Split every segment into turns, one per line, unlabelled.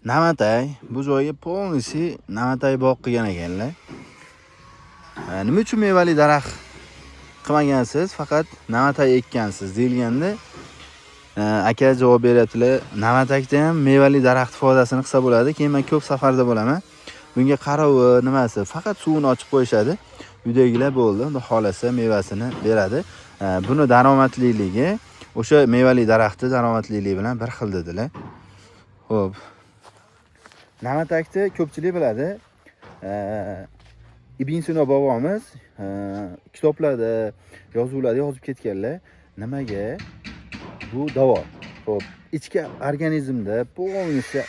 Namatay, bu joyga полностью namatay bog' qilgan ekanlar. Nima uchun mevali daraxt qilmagansiz, faqat namatay ekkansiz deyilganda, aka javob beryaptilar. Namatakda ham mevali daraxt foydasini qilsa bo'ladi. Keyin men ko'p safarda bo'laman. Bunga qarovi nimasi, faqat suvini ochib qo'yishadi. Uydagilar bo'ldi, unda xolasa mevasini beradi. Buni daromadliligi o'sha mevali daraxtni daromadliligi bilan bir xil dedilar. Xo'p. Namatakni ko'pchilik biladi. Ibn Sino bobomiz kitoblarda, yozuvlarda yozib ketganlar. Nimaga? Bu davo. Xo'p, ichki organizmda полностью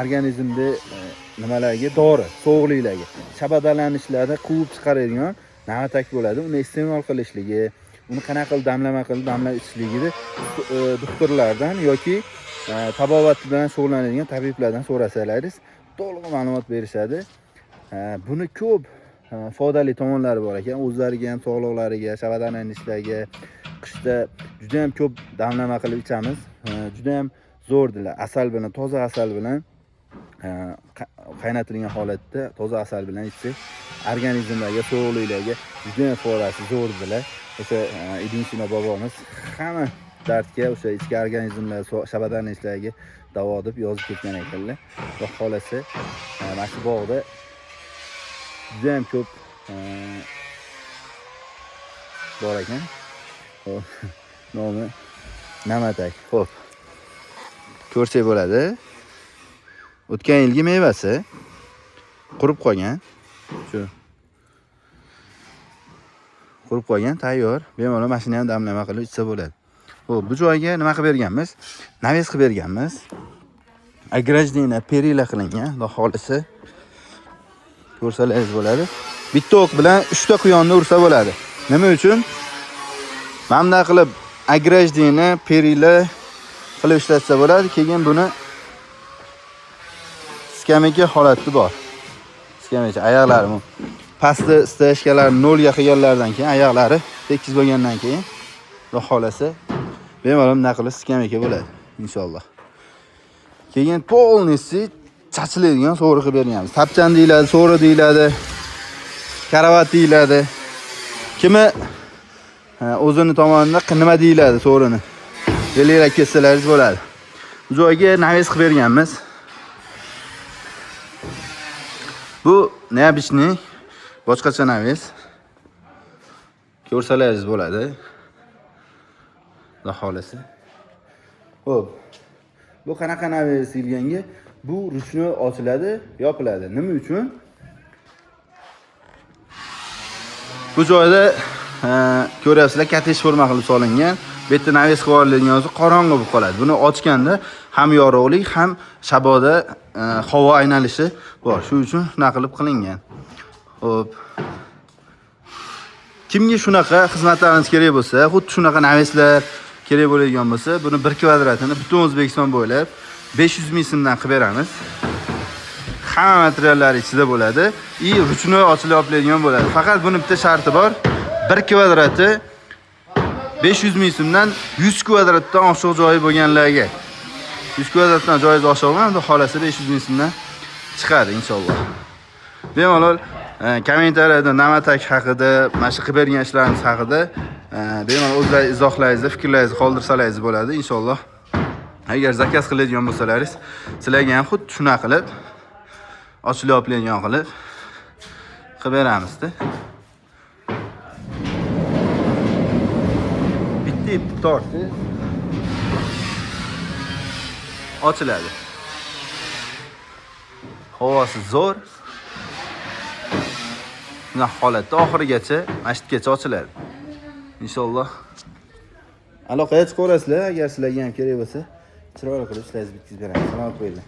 organizmda nimalarga dori, sovuqliklarga, shabadalanishlarni quvib chiqaradigan namatak bo'ladi. Uni iste'mol qilishligi, uni qanaqa qilib damlama qilib damlab ichishligini doktorlardan yoki tabobat bilan shug'ullanadigan tabiblardan so'rasalaringiz to'liq ma'lumot berishadi. Buni ko'p foydali tomonlari bor ekan. O'zlariga ham, sog'liqlariga, shabadalanishlarga qishda juda ham ko'p damlama qilib ichamiz. Juda ham zo'rdilar. Asal bilan, toza asal bilan qaynatilgan holatda toza asal bilan ichsak, organizmlarga, sovuqliklarga juda ham foydasi zo'rdilar. O'sha Ibn Sino bobomiz hamma dardga, o'sha ichki organizmlar shabadalanishlarga davo deb yozib ketgan ekanlar. Va xolasa mana shu bog'da juda ham ko'p bor ekan. Xo'p, nomi namatak. Xo'p. Ko'rsak bo'ladi. O'tgan yilgi mevasi qurib qolgan. Shu. Qurib qolgan, tayyor. Bemalol mashina ham damlama qilib ichsa bo'ladi. Xo'p, bu joyga nima qilib berganmiz? Навес qilib berganmiz. Ограждение perila qilingan, xudo xolisa. Ko'rsalaringiz bo'ladi. Bitta o'q bilan 3 ta quyonni ursa bo'ladi. Nima uchun? Mana bunday qilib ограждение perila qilib ishlatsa bo'ladi. Keyin buni skameyka holati bor. Skameyka oyoqlari bu pastda стоячка lar nolga qilganlaridan keyin oyoqlari tekis bo'lgandan keyin xudo xolasa bemalol bunday qilib skameyka bo'ladi inshaalloh. Keyin полностью chachiladigan so'ri qilib berganmiz. Tapchan deyiladi, so'ri deyiladi, karavat deyiladi. Kimi o'zini tomonidan nima deyiladi so'rini. Belgilab ketsalaringiz bo'ladi. Bu joyga навес qilib berganmiz. Bu необычный boshqacha навес. Ko'rsalaringiz bo'ladi. Xudo xolasa. Xo'p. Bu qanaqa навес deyilganga, bu ручной ochiladi, yopiladi. Nima uchun? Bu joyda ko'ryapsizlar, katta forma qilib solingan. Bu yerda навес qilib olingan bo'lsa, qorong'i bo'lib qoladi. Buni ochganda ham yorug'lik, ham shaboda havo aylanishi bor. Shu uchun shunaqa qilib qilingan. Xo'p. Kimga shunaqa xizmatlarimiz kerak bo'lsa, xuddi shunaqa навес lar kerak bo'ladigan bo'lsa, buni 1 kvadratini butun O'zbekiston bo'ylab 500 ming so'mdan qilib beramiz. Hamma materiallar ichida bo'ladi. И ручной ochilib yopiladigan bo'ladi. Faqat buni bitta sharti bor. 1 kvadrati 500 ming so'mdan 100 kvadratdan oshiq joyi bo'lganlarga. 100 kvadratdan joyingiz oshiq bo'lsa, xudo xolasa 500 ming so'mdan chiqadi inshaalloh. Bemalol kommentariyada namatak haqida, mana shu qilib bergan ishlarimiz haqida bemalol o'zlaringiz izohlaringizni, fikrlaringizni qoldirsalaringiz bo'ladi inshaalloh. Agar zakaz qiladigan bo'lsalaringiz, sizlarga ham xuddi shunaqa qilib ochilib yopiladigan qilib qilib beramizda. Bitta ipni tortsangiz ochiladi. Havosi zo'r. Bunday holatda oxirigacha, masjidgacha ochiladi. Inshaalloh. Aloqaga chiqaverasizlar, agar sizlarga ham kerak bo'lsa, chiroyli qilib ishlaringizni bitkazib beramiz. Salomat bo'linglar.